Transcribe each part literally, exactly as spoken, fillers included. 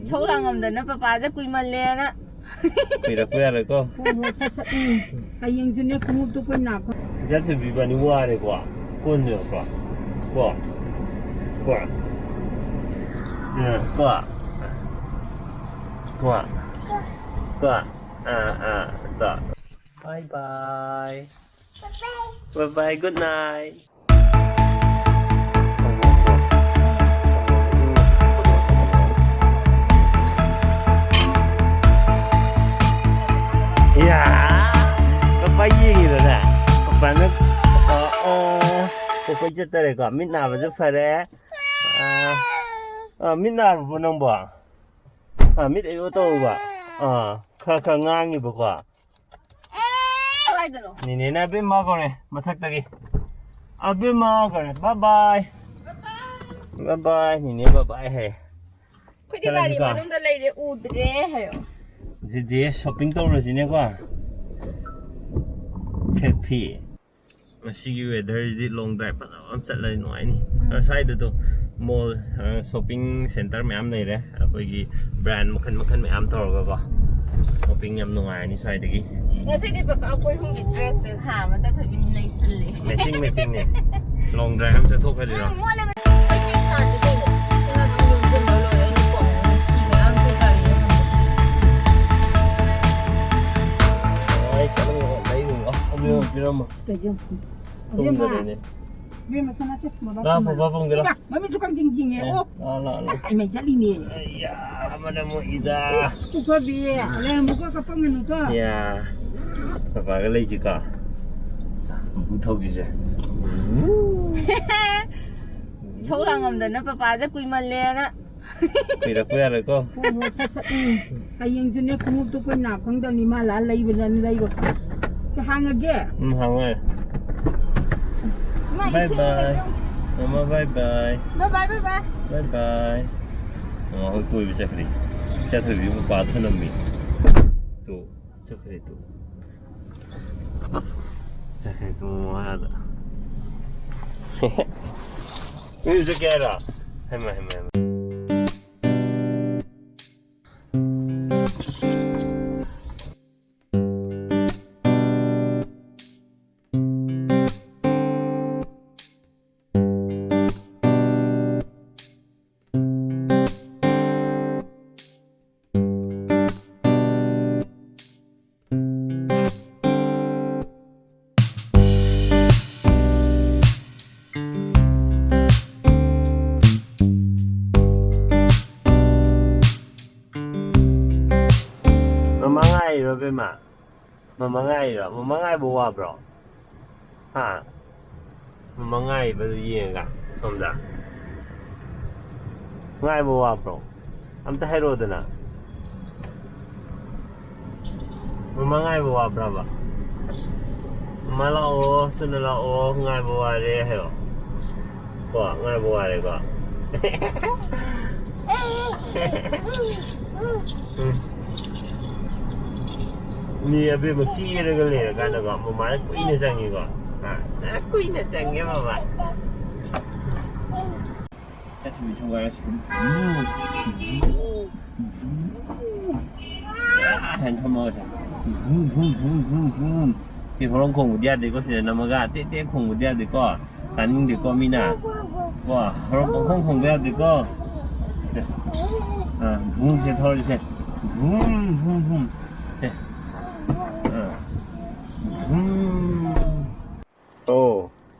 ꯏꯁꯧ ꯂꯥꯡꯉꯝꯗꯅ ꯄꯄꯥꯁꯦ ꯀꯨꯏꯃꯜꯂꯦꯅ꯫ ꯀꯨꯏꯔꯛꯄ ꯌꯥꯔꯣꯏꯀꯣ꯫ ꯍꯣꯏ, ꯍꯣꯏ, ꯁꯠ, ꯁꯠ, ꯎꯝ꯫ ꯍꯌꯦꯡꯁꯨꯅꯦ ꯈꯣꯡꯎꯞꯇꯨ ꯑꯩꯈꯣꯏ ꯅꯥꯀꯣ꯫ ꯏꯆꯥ ꯊꯣꯏꯕꯤ ꯏꯕꯥꯅꯤ ꯋꯥꯔꯦꯀꯣ꯫ ꯀꯣꯟꯁꯦ ꯀꯣ꯫ ꯀꯣ꯫ ꯀꯣ꯫ ꯎꯝ, ꯀꯣ꯫ ꯀꯣ꯫ ꯀꯣ꯫ ꯑꯥ, ꯑꯥ, ꯀꯣ꯫ Bye bye. Bye bye, good night. ꯌꯥ, ꯄꯄꯥ ꯌꯦꯡꯉꯤꯔꯣꯅꯦ? ꯄꯄꯥꯅ, ꯑ, ꯑ, ꯄꯄꯥ ꯆꯠꯇꯔꯦꯀꯣ꯫ ꯃꯤꯠ ꯅꯥꯕꯁꯨ ꯐꯔꯦ꯫ ꯑ, ꯑ, ꯃꯤꯠ ꯅꯥꯔꯕꯣ ꯅꯪꯕꯣ? ꯑ, ꯃꯤꯠ ꯑꯌꯣ ꯇꯧꯕ꯫ ꯑ, ꯈꯔ ꯈꯔ ꯉꯥꯡꯉꯤꯕꯀꯣ꯫ ꯀꯗꯥꯏꯗꯅꯣ? ꯅꯤꯅꯦꯅ ꯑꯕꯦꯝꯃ ꯀꯧꯔꯦ ꯃꯊꯛꯇꯒꯤ꯫ ꯑꯕꯦꯝꯃ ꯀꯧꯔꯦ꯫ Bye bye. Bye bye. ꯅꯤꯅꯦ bye bye ꯍꯥꯏ꯫ ꯑꯩꯈꯣꯏꯗꯤ ꯒꯥꯔꯤ ꯆꯠꯂꯁꯤꯀꯣ꯫ ꯃꯅꯨꯡꯗ ꯂꯩꯔꯦ, ꯎꯗ꯭ꯔꯦ ꯍꯥꯏꯌꯣ꯫ ꯑꯗꯨꯗꯤ shopping ꯇꯧꯔꯁꯤꯅꯦꯀꯣ꯫ ꯁꯦꯠꯐꯤ꯫ ꯉꯁꯤꯒꯤ weatherꯁꯤꯗꯤ long drive ꯐꯖꯕ ꯑꯃ ꯆꯠꯂꯗꯤ ꯅꯨꯡꯉꯥꯏꯅꯤ꯫ ꯎꯝ꯫ ꯑ, ꯁ꯭ꯋꯥꯏꯗꯗꯣ mall, ꯑ, shopping center ꯃꯌꯥꯝ ꯂꯩꯔꯦ꯫ ꯑꯩꯈꯣꯏꯒꯤ brand ꯃꯈꯜ ꯃꯈꯜ ꯃꯌꯥꯝ ꯇꯧꯔꯒꯀꯣ꯫ Shopping ꯌꯥꯝ ꯅꯨꯡꯉꯥꯏꯔꯅꯤ ꯁ꯭ꯋꯥꯏꯗꯒꯤ꯫ ꯉꯁꯤꯗꯤ ꯄꯄꯥ ꯑꯩꯈꯣꯏ ꯑꯍꯨꯝꯒꯤ dressꯁꯦ ꯍꯥ ꯑꯃ ꯆꯠꯊꯣꯛꯄꯤꯅ ꯂꯩꯁꯜꯂꯦ꯫ Matching matchingꯅꯦ꯫ Long drive ꯑꯃ ꯆꯠꯊꯣꯛꯈ꯭ꯔꯁꯤꯔꯣ? ꯎꯝ, ꯃꯣꯠꯂꯦ꯫ ꯑꯩ ꯐꯤ ꯁꯥꯗ꯭ꯔꯤ ꯀꯩꯅꯣ꯫ ꯐꯤ ꯁꯥꯗ꯭ꯔꯤ ꯌꯣꯟꯁꯤꯟꯕ ꯂꯣꯏꯔꯦ꯫ ꯑꯩꯅ ꯀꯣꯟꯅ ꯐꯤ ꯃꯌꯥꯝꯁꯨ ꯀꯔꯤꯅꯣ ꯈꯪꯗꯦ꯫ ꯑꯩ ꯆꯠꯂꯒ ꯂꯩꯔꯨꯔꯣ꯫ ꯑꯗꯨ ꯄꯤꯔꯝꯃꯣ꯫ ꯀꯩꯒꯤ? ꯇꯨꯝꯗꯔꯦꯅꯦ꯫ ꯏꯕꯦꯝꯃ, ꯁꯅꯥꯁꯦ, ꯕꯕꯥ ꯂꯥꯛꯑꯣ, ꯀꯨꯝꯃꯔꯣꯏ꯫ ꯕꯕꯥ ꯄꯨꯡꯒꯦ ꯂꯥꯛꯑꯣ꯫ ꯏꯃꯥ, ꯃꯃꯤꯠꯁꯨ ꯀꯟ ꯌꯦꯡ ꯌꯦꯡꯉꯦ꯫ ꯑꯦ, ꯑꯣ꯫ ꯂꯥꯛꯑꯣ, ꯂꯥꯛꯑꯣ, ꯂꯥꯛꯑꯣ꯫ ꯑꯩ ꯃꯩ ꯆꯠꯂꯤꯅꯦ꯫ ꯑꯩꯌꯥ, ꯑꯃꯅ ꯑꯃꯨꯛ ꯏꯗ꯫ ꯎꯐ, ꯎꯐꯕꯤ, ꯂꯩꯔꯝꯃꯨꯀꯣ, ꯀꯞꯄꯝꯒꯅꯨꯀꯣ꯫ ꯌꯥ꯫ ꯄꯄꯥꯒ ꯂꯩꯁꯤꯀꯣ꯫ ꯄꯨꯄꯨ ꯊꯧꯁꯤꯁꯦ꯫ ꯏꯁꯧ ꯂꯥꯡꯉꯝꯗꯅ ꯄꯄꯥꯁꯦ ꯀꯨꯏꯃꯜꯂꯦꯅ꯫ ꯀꯨꯏꯔꯛꯄ ꯌꯥꯔꯣꯏꯀꯣ꯫ ꯍꯣꯏ, ꯍꯣꯏ, ꯁꯠ, ꯁꯠ, ꯎꯝ꯫ ꯍꯌꯦꯡꯁꯨꯅꯦ ꯈꯣꯡꯎꯞꯇꯨ ꯑꯩꯈꯣꯏ ꯅꯥ ꯈꯪꯗꯕꯅꯤ, ꯃꯥ ꯂꯥꯛꯑ ꯂꯩꯕꯅ ꯂꯩꯔꯣ꯫ ꯁꯤ ꯍꯥꯡꯉꯒꯦ? ꯎꯝ, ꯍꯥꯡꯉꯣ꯫ ꯏꯃꯥ, bye ꯏꯁꯤꯡ bye꯫ ꯂꯩꯔꯛꯑꯣ꯫ ꯃꯃꯥ, bye bye꯫ Bye bye, bye bye꯫ Bye bye꯫ ꯃꯃꯥ ꯍꯣꯏ ꯀꯣꯏꯕ ꯆꯠꯈ꯭ꯔꯦ꯫ ꯆꯠꯈ꯭ꯔꯗꯤ ꯃꯄꯥ ꯊꯅꯝꯃꯤ꯫ ꯇꯨ, ꯆꯠꯈ꯭ꯔꯦ ꯇꯨ꯫ ꯆꯠꯈ꯭ꯔꯦ ꯇꯨ ꯃꯃꯥ ꯑꯥꯗ꯫ ꯀꯣꯏꯕ ꯆꯠꯀꯦ ꯍꯥꯏꯔꯣ? ꯍꯩꯃꯥ, ꯍꯩꯃꯥ, ꯍꯩꯃꯥ꯫ ꯉꯥꯏꯔꯤꯔꯣ, ꯕꯦꯝꯃ? ꯃꯃꯥ ꯉꯥꯏꯔꯤꯔꯣ? ꯃꯃꯥ ꯉꯥꯏꯕ ꯋꯥꯕ꯭ꯔꯣ? ꯍꯥ? ꯃꯃꯥ ꯉꯥꯏꯕꯗꯨ ꯌꯦꯡꯉꯒ ꯁꯣꯝꯗ꯫ ꯉꯥꯏꯕ ꯋꯥꯕ꯭ꯔꯣ? ꯑꯝꯇ ꯍꯥꯏꯔꯛꯑꯣꯗꯅ꯫ ꯃꯃꯥ ꯉꯥꯏꯕ ꯋꯥꯕ꯭ꯔꯕ? ꯃꯃꯥ ꯂꯥꯛꯑꯣ, ꯊꯨꯅ ꯂꯥꯛꯑꯣ, ꯉꯥꯏꯕ ꯋꯥꯔꯦ ꯍꯥꯏꯌꯣ꯫ ꯀꯣ, ꯉꯥꯏꯕ ꯋꯥꯔꯦꯀꯣ꯫ ꯎꯝ꯫ ꯃꯤ ꯑꯕꯦꯝꯃ ꯀꯦꯔꯒ ꯂꯩꯔꯀꯥꯟꯗꯀꯣ, ꯃꯃꯥꯅ ꯀꯨꯏꯅ ꯆꯪꯉꯤꯀꯣ꯫ ꯍꯥ? ꯀꯨꯏꯅ ꯆꯪꯉꯦ ꯃꯃꯥ꯫ ꯆꯠꯈꯤꯕ ꯊꯣꯡꯒꯥꯏꯔꯁꯤ꯫ ꯍꯥꯏꯅ ꯊꯝꯃꯒꯁꯦ꯫ ꯚꯨꯝ, ꯚꯨꯝ, ꯚꯨꯝ, ꯚꯨꯝ, ꯚꯨꯝ꯫ ꯁꯤ ꯍꯣꯔꯣꯟ ꯈꯣꯡꯕꯗꯤ ꯌꯥꯗꯦꯀꯣ, ꯁꯤꯗ ꯅꯝꯃꯒ ꯇꯦꯛ ꯇꯦꯛ ꯈꯣꯡꯕꯗꯤ ꯌꯥꯗꯦꯀꯣ꯫ ꯇꯥꯅꯤꯡꯗꯦꯀꯣ ꯃꯤꯅ꯫ ꯀꯣ, ꯍꯣꯔꯣꯟ ꯄꯪꯈꯣꯡ ꯈꯣꯡꯕ ꯌꯥꯗꯦꯀꯣ꯫ ꯑꯥ, ꯚꯨꯝꯁꯦ ꯊꯧꯔꯤꯁꯦ꯫ ꯚꯨꯝ, ꯚꯨꯝ, ꯚꯨꯝ꯫ ꯁꯦ꯫ ꯑꯥ꯫ ꯚꯨꯝ꯫ ꯑꯣ꯫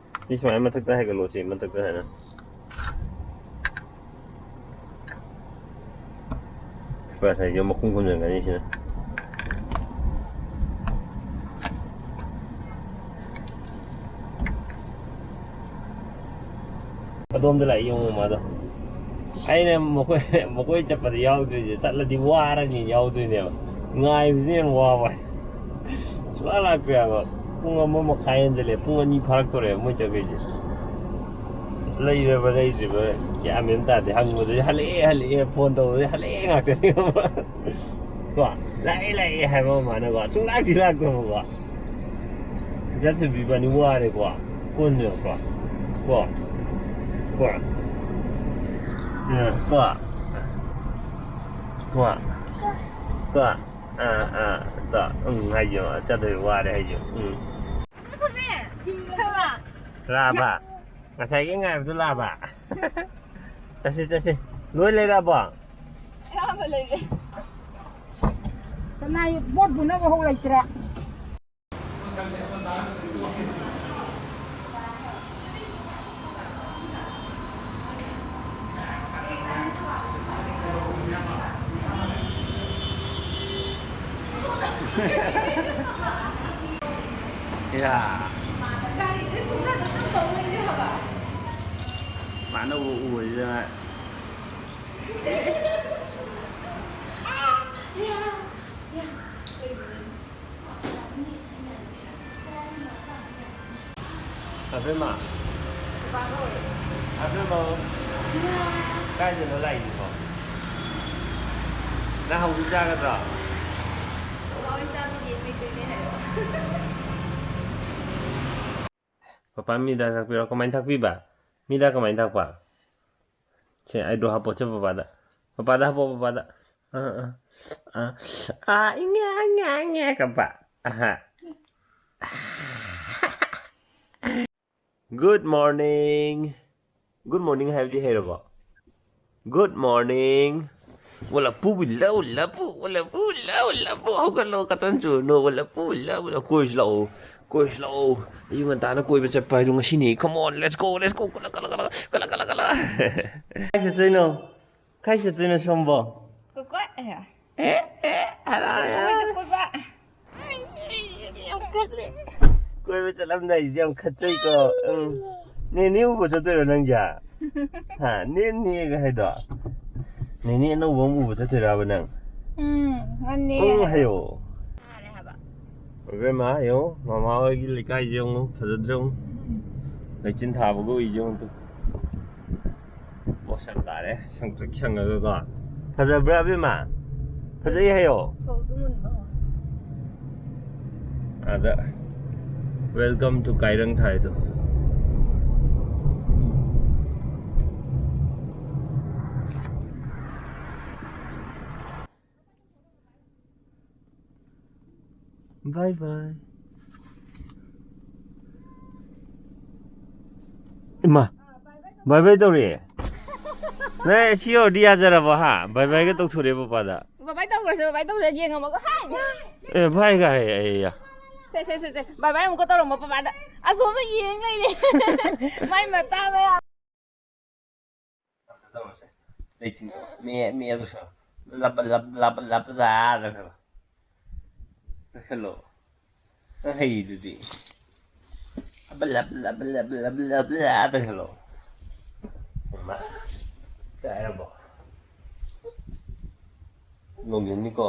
ꯁꯤ ꯁꯨꯃꯥꯏꯅ ꯃꯊꯛꯇ ꯍꯥꯏꯒꯠꯂꯣ, ꯁꯤ ꯃꯊꯛꯇ ꯍꯥꯏꯅ꯫ ꯉꯁꯥꯏꯁꯨ ꯃꯈꯨꯝ ꯈꯨꯝꯖꯤꯟꯒꯅꯤ ꯁꯤꯅ꯫ ꯑꯗꯣꯝꯗ ꯂꯥꯛꯏ ꯌꯦꯡꯉꯣ ꯃꯥꯗꯣ꯫ ꯑꯩꯅ ꯃꯈꯣꯏ, ꯃꯈꯣꯏ ꯆꯠꯄꯗ ꯌꯥꯎꯗꯣꯏꯁꯦ, ꯆꯠꯂꯗꯤ ꯋꯥꯔꯅꯤ ꯌꯥꯎꯗꯣꯏꯅꯦꯕ꯫ ꯉꯥꯏꯕꯁꯤꯅ ꯍꯦꯟꯅ ꯋꯥꯕ꯫ ꯁꯨꯡꯂꯥꯛ ꯂꯥꯛꯇꯦ ꯍꯥꯏꯕ꯫ ꯄꯨꯡ ꯑꯃ ꯃꯈꯥꯏ ꯍꯦꯟꯖꯜꯂꯛꯑꯦ, ꯄꯨꯡ ꯑꯅꯤ ꯐꯥꯔꯛꯇꯣꯔꯦꯕ ꯃꯣꯏ ꯆꯠꯈ꯭ꯔꯤꯁꯦ꯫ ꯂꯩꯔꯕ ꯂꯩꯇ꯭ꯔꯤꯕ ꯒ꯭ꯌꯥꯟ ꯃꯦꯟ ꯇꯥꯗꯦ꯫ ꯍꯪꯕꯗꯗꯤ "ꯍꯜꯂꯛꯑꯦ, ꯍꯜꯂꯛꯑꯦ", ꯐꯣꯟ ꯇꯧꯕꯗꯗꯤ "ꯍꯜꯂꯛꯑꯦ" ꯉꯥꯛꯇꯅꯦꯕ꯫ ꯀꯣ, "ꯂꯥꯛꯑꯦ, ꯂꯥꯛꯑꯦ" ꯍꯥꯏꯕ ꯃꯃꯥꯅꯀꯣ, ꯁꯨꯡꯂꯥꯛꯇꯤ ꯂꯥꯛꯇꯕꯀꯣ꯫ ꯏꯆꯥꯟ ꯊꯣꯏꯕꯤ ꯏꯕꯥꯅꯤ ꯋꯥꯔꯦꯀꯣ꯫ ꯀꯣꯟꯅꯦꯕꯀꯣ꯫ ꯀꯣ꯫ ꯀꯣ꯫ ꯑ, ꯀꯣ꯫ ꯀꯣ꯫ ꯀꯣ꯫ ꯑꯥ, ꯑꯥ, ꯇꯣ꯫ ꯎꯝ, ꯍꯥꯏꯌꯣ꯫ ꯆꯠꯇꯣꯏ ꯋꯥꯔꯦ ꯍꯥꯏꯌꯣ꯫ ꯎꯝ꯫ ꯂꯥꯛꯑꯕ? ꯉꯁꯥꯏꯒꯤ ꯉꯥꯏꯕꯗꯨ ꯂꯥꯛꯑꯕ? ꯆꯠꯁꯤ, ꯆꯠꯁꯤ꯫ ꯂꯣꯏ ꯂꯩꯔꯛꯑꯕꯣ? ꯑꯌꯥꯝꯕ ꯂꯩꯔꯦ꯫ ꯀꯅꯥꯏ ꯄꯣꯠ ꯄꯨꯅꯕ ꯍꯧ ꯂꯩꯇ꯭ꯔꯦ꯫ ꯌꯥ꯫ ꯃꯥꯅ ꯎ ꯎꯕꯁꯤꯗ꯫ ꯑꯕꯦꯝꯃ꯫ ꯕꯕꯥ ꯀꯧꯔꯦ꯫ ꯑꯕꯦꯝꯃ꯫ ꯀꯥꯏꯗꯅꯣ ꯂꯥꯛꯏꯁꯤꯕꯣ? ꯅꯪ ꯍꯧꯖꯤꯛ ꯆꯥꯒꯗ꯭ꯔꯣ? ꯕꯕꯥ ꯍꯣꯏ ꯆꯥꯕ ꯌꯦꯡ ꯂꯩꯗꯣꯏꯅꯦ ꯍꯥꯏꯌꯣ꯫ ꯄꯄꯥ ꯃꯤꯗ ꯊꯛꯄꯤꯔꯣ꯫ ꯀꯃꯥꯏꯅ ꯊꯛꯄꯤꯕ? ꯃꯤꯗ ꯀꯃꯥꯏꯅ ꯊꯛꯄ? ꯁꯦ, ꯑꯥꯏꯗ꯭ꯔꯣ ꯍꯥꯞꯄꯣ ꯁꯦ ꯄꯄꯥꯗ꯫ ꯄꯄꯥꯗ ꯍꯥꯞꯄꯣ, ꯄꯄꯥꯗ꯫ ꯑꯥ, ꯑꯥ꯫ ꯑꯥ, ꯑꯥ, ꯏꯪꯉꯦ, ꯏꯪꯉꯦ, ꯏꯪꯉꯦ ꯀꯞꯄ꯫ ꯑꯍꯥ꯫ Good morning꯫ Good morning ꯍꯥꯏꯕꯗꯤ ꯍꯩꯔꯕꯣ? Good morning꯫ ꯋꯥꯂꯄꯨ ꯂꯧ ꯂꯄꯨ, ꯋꯥꯂꯄꯨ ꯂꯧ ꯂꯄꯨ꯫ ꯍꯧꯒꯠꯂꯣ, ꯀꯇꯟ ꯆꯨꯔꯨꯅꯨ, ꯋꯥꯂꯄꯨ ꯂꯧ ꯂꯄꯨ꯫ ꯀꯣꯏꯁꯤ ꯂꯥꯛꯑꯣ, ꯀꯣꯏꯁꯤ ꯂꯥꯛꯑꯣ꯫ ꯑꯌꯨꯛ ꯉꯟꯇꯥꯅ ꯀꯣꯏꯕ ꯆꯠꯄ ꯍꯥꯏꯗꯣ ꯉꯁꯤꯅꯤ꯫ Come on, let's go, let's go꯫ ꯀꯂ, ꯀꯂ, ꯀꯂ, ꯀꯂ, ꯀꯂ, ꯀꯂ꯫ ꯀꯥꯏ ꯆꯠꯇꯣꯏꯅꯣ? ꯀꯥꯏ ꯆꯠꯇꯣꯏꯅꯣ ꯁꯣꯝꯕꯣ? ꯀꯣꯏ ꯀꯣꯏ꯫ ꯑꯦ, ꯑꯦ, ꯍꯔꯥꯎ, ꯍꯔꯥꯎ꯫ ꯀꯣꯏꯕ ꯀꯣꯏꯕ꯫ ꯌꯥꯝ ꯈꯠꯂꯦ꯫ ꯀꯣꯏꯕ ꯆꯠꯂꯝꯗꯥꯏꯁꯤꯗꯤ ꯌꯥꯝ ꯈꯠꯆꯩꯀꯣ꯫ ꯎꯝ꯫ ꯅꯦꯅꯦ ꯎꯕ ꯆꯠꯇꯣꯏꯔꯣ ꯅꯪꯁꯦ? ꯍꯥ? ꯅꯦꯅꯦꯒ ꯍꯥꯏꯗꯣ? ꯅꯦꯅꯦ ꯑꯅꯧꯕ ꯑꯃ ꯎꯕ ꯆꯠꯇꯣꯏꯔꯕ ꯅꯪ? ꯎꯝ, ꯃꯥꯅꯦ꯫ ꯎꯝ ꯍꯥꯏꯌꯣ꯫ ꯇꯥꯔꯦ ꯍꯥꯏꯕ꯫ ꯏꯕꯦꯝꯃ, ꯌꯦꯡꯉꯨ, ꯃꯃꯥ ꯍꯣꯏꯒꯤ ꯂꯩꯀꯥꯏꯁꯦ ꯌꯦꯡꯉꯨ, ꯐꯖꯗ꯭ꯔꯣ? ꯂꯩꯆꯤꯟ ꯊꯥꯕꯒ ꯎꯏꯁꯦ ꯌꯦꯡꯉꯨ ꯇꯨ꯫ ꯄꯣꯁ ꯌꯥꯝ ꯇꯥꯔꯦ, ꯁꯪꯇ꯭ꯔꯤꯛ ꯁꯪꯉꯒꯀꯣ꯫ ꯐꯖꯕ꯭ꯔꯥ, ꯑꯕꯦꯝꯃ? ꯐꯖꯩ ꯍꯥꯏꯌꯣ꯫ ꯐꯧꯁꯨ ꯃꯨꯟꯕ ꯍꯧꯔꯦ꯫ ꯑꯗ, "Welcome to ꯀꯥꯏꯔꯪ" ꯊꯥꯏꯗꯣ꯫ Bye bye. ꯏꯃꯥ, bye bye ꯇꯧꯔꯛꯑꯦ꯫ ꯅꯪ ꯁꯤ ꯌꯧꯔꯗꯤ ꯌꯥꯖꯔꯕꯣ, ꯍꯥ? Bye bye ꯒ ꯇꯧꯊꯣꯔꯛꯑꯦ ꯄꯄꯥꯗ꯫ ꯕꯥꯏ ꯕꯥꯏ ꯇꯧꯈ꯭ꯔꯁꯦ, ꯕꯥꯏ ꯕꯥꯏ ꯇꯧꯈ꯭ꯔꯁꯦ, ꯌꯦꯡꯉꯝꯃꯒ꯫ ꯍꯥꯏ! ꯑꯦ, ꯚꯥꯏ ꯀꯥꯏ, ꯑꯩ, ꯌꯥ꯫ ꯁꯦ, ꯁꯦ, ꯁꯦ, ꯁꯦ꯫ ꯕꯥꯏ ꯕꯥꯏ ꯑꯃꯨꯛꯀ ꯇꯧꯔꯝꯃꯣ ꯄꯄꯥꯗ꯫ ꯑꯁꯣꯝꯗ ꯌꯦꯡ ꯂꯩꯔꯦ꯫ ꯃꯥꯏ ꯃꯇꯥ ꯃꯌꯥꯝ꯫ ꯇꯧꯔꯁꯦ꯫ ꯂꯩꯊꯤꯡ-, ꯃꯦ-, ꯃꯦ ꯑꯗꯨꯁꯨ꯫ ꯂꯞ-, ꯂꯞ-, ꯂꯞ-, ꯂꯞ-, ꯂꯥ-, ꯂꯥ-, ꯂꯥ-꯫ ꯇꯧꯁꯜꯂꯣ꯫ ꯅꯪ ꯍꯩꯗꯨꯗꯤ꯫ ꯕ꯭ꯂ ꯕ꯭ꯂ ꯕ꯭ꯂ ꯕ꯭ꯂ ꯕ꯭ꯂ ꯕ꯭ꯂ ꯇꯧꯁꯜꯂꯣ꯫ ꯃꯥ꯫ ꯀꯥꯏꯔꯕꯣ? ꯅꯣꯡꯖꯤꯡꯅꯤꯀꯣ꯫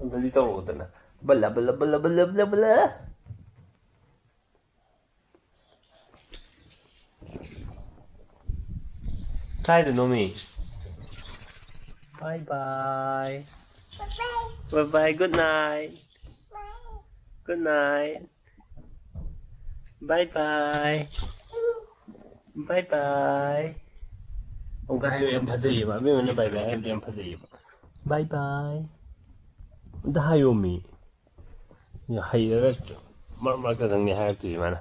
ꯑꯝꯇꯗꯤ ꯇꯧꯔꯛꯑꯣꯗꯅ꯫ ꯕ꯭ꯂ ꯕ꯭ꯂ ꯕ꯭ꯂ ꯕ꯭ꯂ ꯕ꯭ꯂ ꯕ꯭ꯂ꯫ ꯀꯥꯏꯗꯅꯣꯃꯤ? Bye bye. Bye bye. Good night. Good night. Bye bye. Bye bye. ꯑꯃꯨꯛꯀ ꯍꯥꯏꯌꯨ, ꯌꯥꯝ ꯐꯖꯩꯌꯦꯕ꯫ ꯑꯕꯦꯝꯃꯅ bye bye ꯍꯥꯏꯕꯗꯤ ꯌꯥꯝ ꯐꯖꯩꯌꯦꯕ꯫ Bye bye. ꯑꯝꯇ ꯍꯥꯏꯌꯣꯃꯤ꯫ ꯍꯩꯔꯒ ꯃꯔꯛ ꯃꯔꯛꯇꯗꯪꯅꯦ ꯍꯥꯏꯔꯛꯇꯣꯏꯁꯦ ꯃꯥꯅ꯫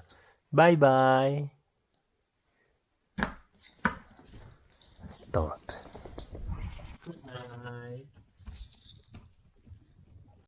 Bye bye. ꯇꯧꯔꯛꯇ꯭ꯔꯦ꯫ Good night.